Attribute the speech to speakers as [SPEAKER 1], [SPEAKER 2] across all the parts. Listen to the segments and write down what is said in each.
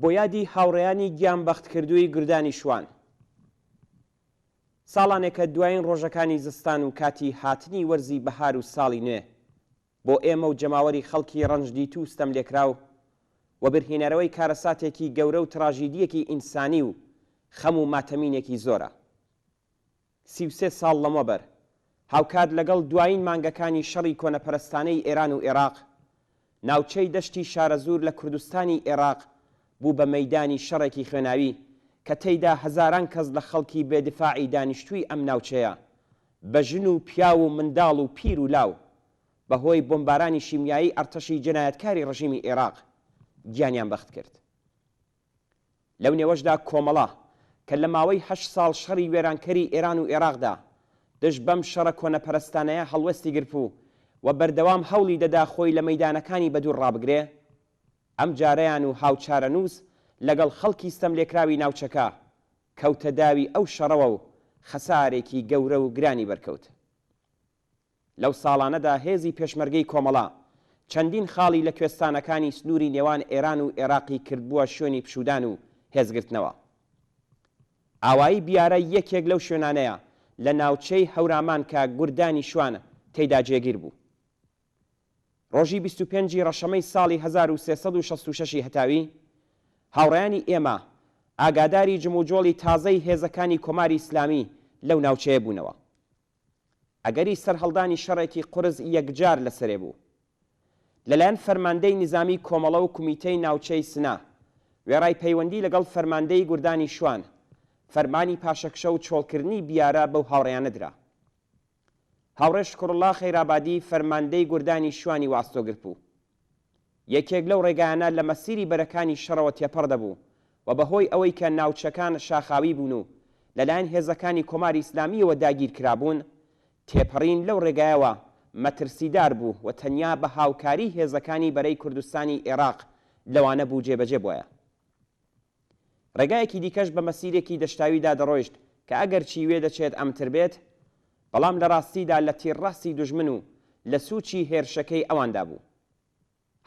[SPEAKER 1] بۆ یادی هاوڕێیانی گیانبەختکردووی گردانی شوان. ساڵانێکە دوایین ڕۆژەکانی زستان و کاتی هاتنی وەرزی بەهار و ساڵی نوێ بۆ ئێمە و جەماوەری خەڵکی ڕەنجدیتوو و ستەملێکراو وەبیرهینەرەوەی کارەساتێکی گەورە و تراژیدییەکی ئینسانی و خەم و ماتەمینێکی زۆرە. 33 ساڵ لەمەوبەر، هاوکات لەگەڵ دوایین مانگەکانی شەڕی کۆنەپەرستانەی ئێران و ئێراق، ناوچەی دەشتی شارەزوور لە کوردستانی ئێراق بوو بە مەیدانی شەڕێکی خوێناوی کە تێیدا هەزاران کەس لە خەڵکی بێ دفاعی دانیشتووی ئەم ناوچەیە بە ژن و پیاو و منداڵ و پیر و لاو بە هۆی بۆمبارانی شیمیایی ئەرتەشی جەنایەتکاری ڕژیمی ئێراق گیانیان بەخت کرد. لەو نێوەشدا کۆمەڵە، کە لە ماوەی هەشت ساڵ شەڕی وێرانکەری ئێران و ئێراقدا، دژ بەم شەڕە کۆنەپەرستانەیە هەڵوێستی گرپوو و بەردەوام هەوڵی دەدا خۆی لە مەیدانەکانی بەدوور ڕابگرێ، ئەم جارەیان و هاوچارەنووس لەگەڵ خەڵکی ستەملێکراوی ناوچەکە، کەوتە داوی ئەو شەڕەوە و خەسارێکی گەورە و گرانی بەرکەوت. لەو ساڵانەدا هێزی پێشمەرگەی کۆمەڵە چەندین خاڵی لە کوێستانەکانی سنووری نێوان ئێران و ئێراقی کردبووە شوێنی پشوودان و هێزگرتنەوە. ئاوایی بیارە یەکێک لەو شوێنانەیە لە ناوچەی هەورامان کە گوردانی شوان تێیدا جێگیر بوو. ڕۆژی 25 ی ڕەشەمەی ساڵی 1366 ی هەتاوی، هاوڕێیانی ئێمە ئاگاداری جموجۆڵی تازەی هێزەکانی کۆماری ئیسلامی لەو ناوچەیە بوونەوە. ئەگەری سەرهەڵدانی شەڕێکی قورس یەکجار لە سەرێ بوو. لەلایەن فەرماندەی نیزامیی کۆمەڵە و کومیتەی ناوچەی سنە، وێڕای پەیوەندی لەگەڵ فەرماندەی گوردانی شوان، فەرمانی پاشەکشە و چۆڵکردنی بیارە بەو هاوڕێیانە درا. هاوڕێ شکوڕڵا خەیرابادی فەرماندەی گوردانی شوانی وەئەستۆ گرتبوو. یەکێک لەو ڕێگایانە لە مەسیری بەرەکانی شەڕەوە تێپەڕ دەبوو و بە هۆی ئەوەی کە ناوچەکان شاخاوی بوون و لەلایەن هێزەکانی کۆماری ئیسلامییەوە داگیر کرابوون، تێپەڕین لەو ڕێگایەوە مەترسیدار بوو و تەنیا بە هاوکاریی هێزەکانی بەرەی کوردستانی ئێراق لەوانە بوو جێبەجێ بوایە. ڕێگایەکی دیکەش بە مەسیرێکی دەشتاویدا دەڕۆیشت کە ئەگەرچی وێدەچێت ئەمنتر بێت، بەڵام لە ڕاستیدا لە تیرڕاستی دوژمن و لە سووچی هێرشەکەی ئەواندا بوو.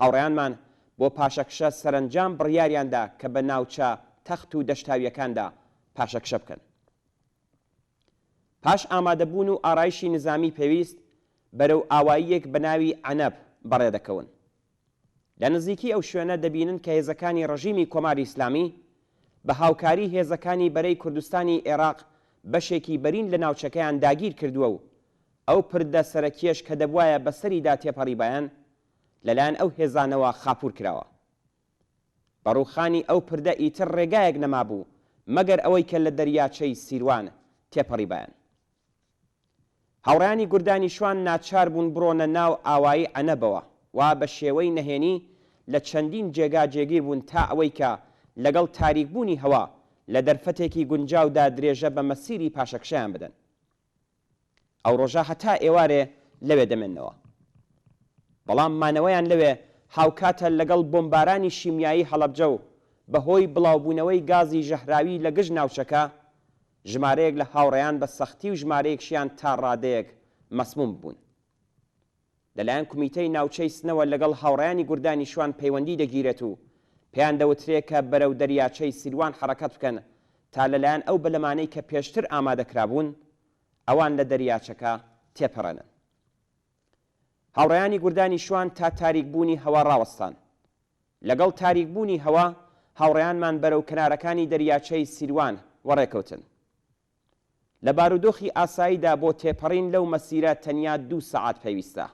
[SPEAKER 1] هاوڕێیانمان بۆ پاشەکشە سەرەنجام بڕیاریان دا کە بە ناوچە تەخت و دەشتاوییەکاندا پاشەکشە بکەن. پاش ئامادەبوون و ئارایشی نزامی پێویست، بەرەو ئاواییەک بە ناوی عەنەب بەڕێ دەکەون. لە نزیکی ئەو شوێنە دەبینن کە هێزەکانی ڕژیمی کۆماری ئیسلامی بە هاوکاری هێزەکانی بەرەی کوردستانی ئێراق بەشێکی بەرین لە ناوچەکەیان داگیر کردووە و ئەو پردە سەرەکییەش کە دەبوایە بەسەریدا تێپەڕیبایەن لەلایەن ئەو هێزانەوە خاپوور کراوە. بە ڕووخانی ئەو پردە ئیتر ڕێگایەک نەمابوو مەگەر ئەوەی کە لە دەریاچەی سیروان تێپەڕیبایەن. هاوڕێیانی گوردانی شوان ناچار بوون بڕۆنە ناو ئاوایی عەنەبەوە و بە شێوەی نەهێنی لە چەندین جێگا جێگیر بوون تا ئەوەی کە لەگەڵ تاریک بوونی هەوا لە دەرفەتێکی گونجاودا درێژە بە مەسیری پاشەکشەیان بدەن. ئەو ڕۆژە هەتا ئێوارێ لەوێ دەمێننەوە. بەڵام مانەوەیان لەوێ هاوکاتە لەگەڵ بۆمبارانی شیمیایی هەڵەبجە و بەهۆی بڵاوبوونەوەی گازی ژەهراوی لە گشت ناوچەکە، ژمارەیەک لە هاوڕێیان بە سەختی و ژمارەیەکشیان تا ڕادەیەک مەسموم ببوون. لەلایەن کومیتەی ناوچەی سنەوە لەگەڵ هاوڕێیانی گوردانی شوان پەیوەندی دەگیرێت و پێیان دەوترێ کە بەرەو دەریاچەی سیروان حەڕەکەت بکەن تا لەلایەن ئەو بەلەمانەی کە پێشتر ئامادە کرابوون ئەوان لە دەریاچەکە تێپەڕێنن. هاوڕێیانی گوردانی شوان تا تاریک بوونی هەوا ڕاوەستان. لەگەڵ تاریک بوونی هەوا هاوڕێیانمان بەرەو کەنارەکانی دەریاچەی سیروان وەڕێکەوتن. لە بارودۆخی ئاساییدا بۆ تێپەڕین لەو مەسیرە تەنیا دوو سەعات پێویستە،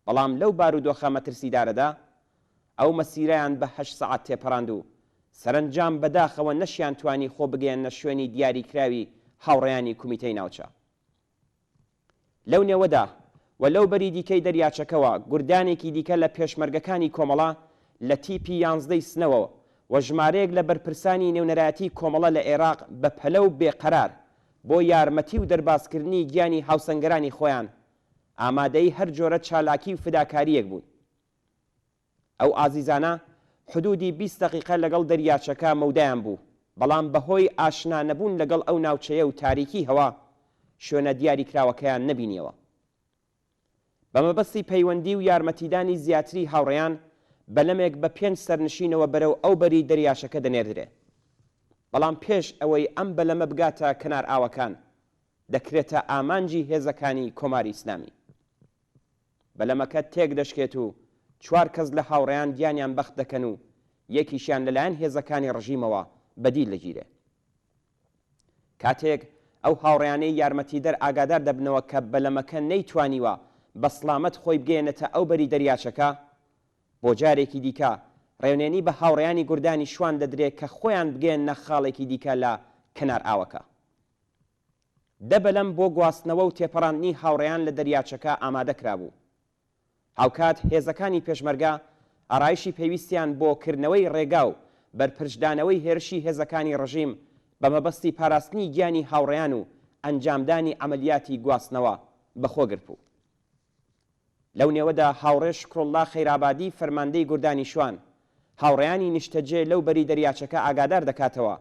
[SPEAKER 1] بەڵام لەو بارودۆخە مەترسیدارەدا ئەو مەسیرەیان بە هەشت سەعات تێپەڕاند و سەرەنجام بەداخەوە نەشیانتوانی خۆ بگەیەننە شوێنی دیاریکراوی هاوڕێیانی کومیتەی ناوچە. لەو نێوەدا و لەو بەری دیکەی دەریاچەکەوە گوردانێکی دیکە لە پێشمەرگەکانی کۆمەڵە لە تیپی یانزدەی سنەوە و ژمارەیەک لە بەرپرسانی نێونەرایەتی کۆمەڵە لە ئێراق بە پەلە و بێ قەرار بۆ یارمەتی و دەربازکردنی گیانی هاوسەنگەرانی خۆیان ئامادەی هەر جۆرە چالاکی و فداکارییەک بوون. ئەو ئازیزانە حدودی 20 دەقیقە لەگەڵ دەریاچەکە مەودایان بوو، بەڵام بەهۆی ئاشنا نەبوون لەگەڵ ئەو ناوچەیە و تاریکی هەوا، شوێنە دیاریکراوەکەیان نەبینیەوە. بە مەبەستی پەیوەندی و یارمەتیدانی زیاتری هاوڕێیان، بەلەمێک بە پێنج سەرنشینەوە بەرەو ئەوبەری دەریاچەکە دەنێردرێ. بەڵام پێش ئەوەی ئەم بەلەمە بگاتە کەنار ئاوەکان، دەکرێتە ئامانجی هێزەکانی کۆماری ئیسلامی. بەلەمەکە تێکدەشکێت و چوار کەس لە هاوڕێیان گیانیان بەخت دەکەن و یەکیشیان لەلایەن هێزەکانی ڕژیمەوە بە دیل دەگیرێ. کاتێک ئەو هاوڕێیانەی یارمەتیدەر ئاگادار دەبنەوە کە بەلەمەکە نەیتوانیوە بە سڵامەت خۆی بگەیەنێتە ئەو بەری دەریاچەکە، بۆ جارێکی دیکە ڕێونێنی بە هاوڕێیانی گوردانی شوان دەدرێ کە خۆیان بگەیەننە خاڵێکی دیکە لە کەنار ئاوەکە. دە بەلەم بۆ گواستنەوە و تێپەڕاندنی هاوڕێیان لە دەریاچەکە ئامادە کرابوو. هاوکات هێزەکانی پێشمەرگە ئارایشی پێویستیان بۆ کردنەوەی ڕێگا و بەرپرچدانەوەی هێرشی هێزەکانی ڕژیم بە مەبەستی پاراستنی گیانی هاوڕێیان و ئەنجامدانی عەمەلیاتی گواستنەوە بەخۆ گرتبوو. لەو نێوەدا هاوڕێ شوکروڵڵا خەیرابادی فەرماندەی گوردانی شوان، هاوڕێیانی نیشتەجێ لەو بەری دەریاچەکە ئاگادار دەکاتەوە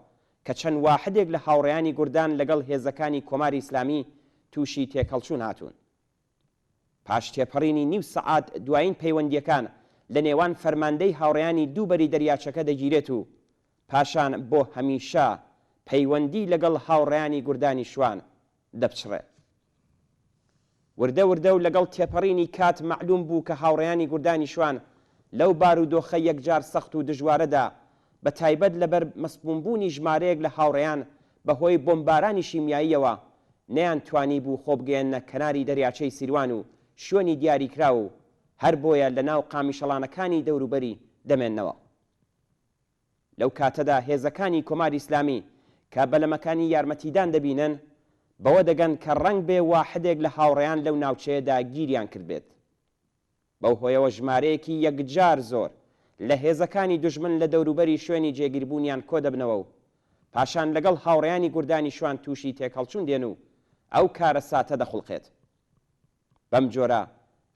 [SPEAKER 1] کە چەند واحدێک لە هاوڕێیانی گوردان لەگەڵ هێزەکانی کۆماری ئیسلامی تووشی تێکهەڵچوون هاتوون. پاش تێپەڕینی نیو سەعات دوایین پەیوەندییەکان لە نێوان فەرماندەی هاوڕێیانی دوو بەری دەریاچەکە دەگیرێت و پاشان بۆ هەمیشە پەیوەندی لەگەڵ هاوڕێیانی گوردانی شوان دەپچڕێ. وردە وردە و لەگەڵ تێپەڕینی کات مەعلووم بوو کە هاوڕێیانی گوردانی شوان لەو بارودۆخە یەکجار سەخت و دژوارەدا بە تایبەت لەبەر مەسموومبوونی ژمارەیەک لە هاوڕێیان بە هۆی بۆمبارانی شیمیاییەوە نەیانتوانیبوو خۆ بگەیەننە کەناری دەریاچەی سیروان و شوێنی دیاریکراو و هەربۆیە لە ناو قامیشەڵانەکانی دەوروبەری دەمێننەوە. لەو کاتەدا هێزەکانی کۆماری ئیسلامی کە بەلەمەکانی یارمەتیدان دەبینن، بەوە دەگەن کە ڕەنگبێ واحدێک لە هاوڕێیان لەو ناوچەیەدا گیریان کردبێت. بەو هۆیەوە ژمارەیەکی یەکجار زۆر لە هێزەکانی دوژمن لە دەوروبەری شوێنی جێگیربوونیان کۆدەبنەوە و پاشان لەگەڵ هاوڕێیانی گوردانی شوان تووشی تێکهەڵچوون دێن و ئەو کارەساتە دەخوڵقێت. بەم جۆرە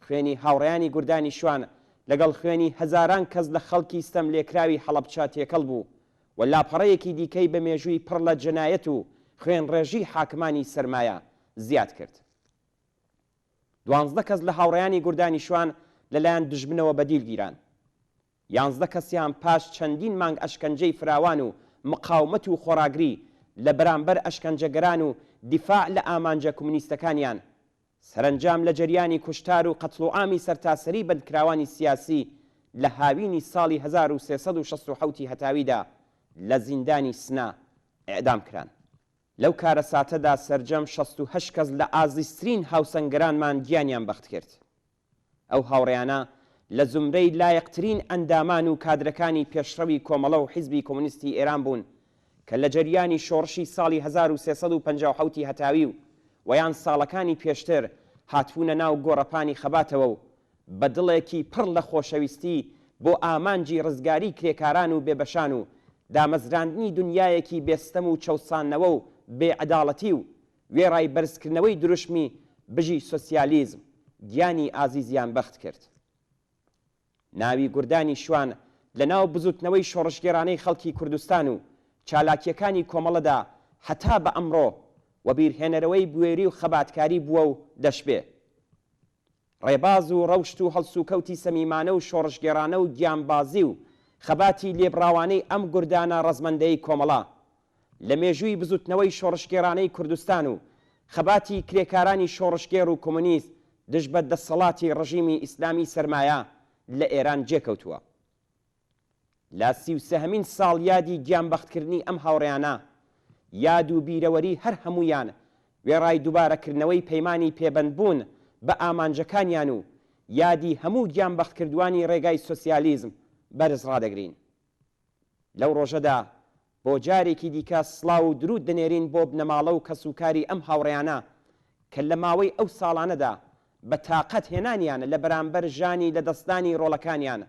[SPEAKER 1] خوێنی هاوڕێیانی گوردانی شوان لەگەڵ خوێنی هەزاران کەس لە خەڵکی ستەملێکراوی هەڵەبچە تێکەڵ بوو و لاپەڕەیەکی دیکەی بە مێژووی پڕ لە جەنایەت و خوێنڕێژی حاکمانی سەرمایە زیاد کرد. دوانزدە کەس لە هاوڕێیانی گوردانی شوان لەلایەن دوژمنەوە بە دیل گیران. یانزدە کەسیان پاش چەندین مانگ ئەشکەنجەی فراوان و مقاومەت و خۆڕاگری لە بەرامبەر ئەشکەنجەگەران و دیفاع لە ئامانجە کومنیستەکانیان، سەرەنجام لە جەریانی کوشتار و قەتڵوعامی سەرتاسەری بەندکراوانی سیاسی لە هاوینی ساڵی 1367 ی هەتاویدا لە زیندانی سنە ئیعدام کران. لەو کارەساتەدا سەرجەم 68 کەس لە ئازیزترین هاوسەنگەرانمان گیانیان بەخت کرد. ئەو هاوڕێیانە لە زومرەی لایەقترین ئەندامان و کادرەکانی پێشڕەوی کۆمەڵە و حیزبی کۆمۆنیستی ئێران بوون کە لە جەریانی شۆڕشی ساڵی 1357 ی هەتاوی و وەیان ساڵەکانی پێشتر هاتبوونە ناو گۆڕەپانی خەباتەوە و بە دڵێکی پڕ لە خۆشەویستی بۆ ئامانجی ڕزگاری کرێکاران و بێبەشان و دامەزراندنی دنیایەکی بێ ستەم و چەوساندنەوە و بێ عەداڵەتی و وێڕای بەرزکردنەوەی دروشمی بژی سۆسیالیزم گیانی ئازیزیان بەخت کرد. ناوی گوردانی شوان لە ناو بزوتنەوەی شۆڕشگێڕانەی خەڵکی کوردستان و چالاکییەکانی کۆمەڵەدا هەتا بە ئەمڕۆ وەبیرهێنەرەوەی بوێری و خەباتکاری بووە و دەشبێ. ڕێباز و ڕەوشت و هەڵسوکەوتی سەمیمانە و شۆڕشگێڕانە و گیانبازی و خەباتی لێبڕاوانەی ئەم گوردانە ڕەزمەندەی کۆمەڵە لە مێژووی بزوتنەوەی شۆڕشگێڕانەی کوردستان و خەباتی کرێکارانی شۆڕشگێڕ و کۆمۆنیست دژ بە دەسەڵاتی ڕژیمی ئیسلامی سەرمایە لە ئێران جێکەوتووە. لە سیوسێهەمین ساڵیادی گیانبەختکردنی ئەم هاوڕێیانە، یاد و بیرەوەری هەر هەموویان وێڕای دووبارەکردنەوەی پەیمانی پێبەندبوون بە ئامانجەکانیان و یادی هەموو گیانبەختکردووانی ڕێگای سۆسیالیزم بەرز ڕادەگرین. لەو ڕۆژەدا بۆ جارێکی دیکە سڵاو و دروود دەنێرین بۆ بنەماڵە و کەسوکاری ئەم هاوڕێیانە کە لە ماوەی ئەو ساڵانەدا بە تاقەت هێنانیان لە بەرامبەر ژانی لەدەستدانی ڕۆڵەکانیان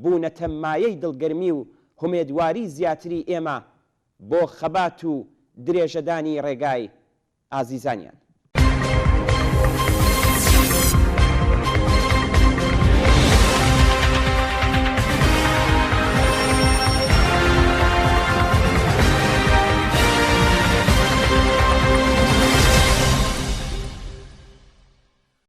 [SPEAKER 1] بوونەتە مایەی دڵگەرمی و هومێدواری زیاتری ئێمە بۆ خەبات و درێژەدانی ڕێگای ئازیزانیان.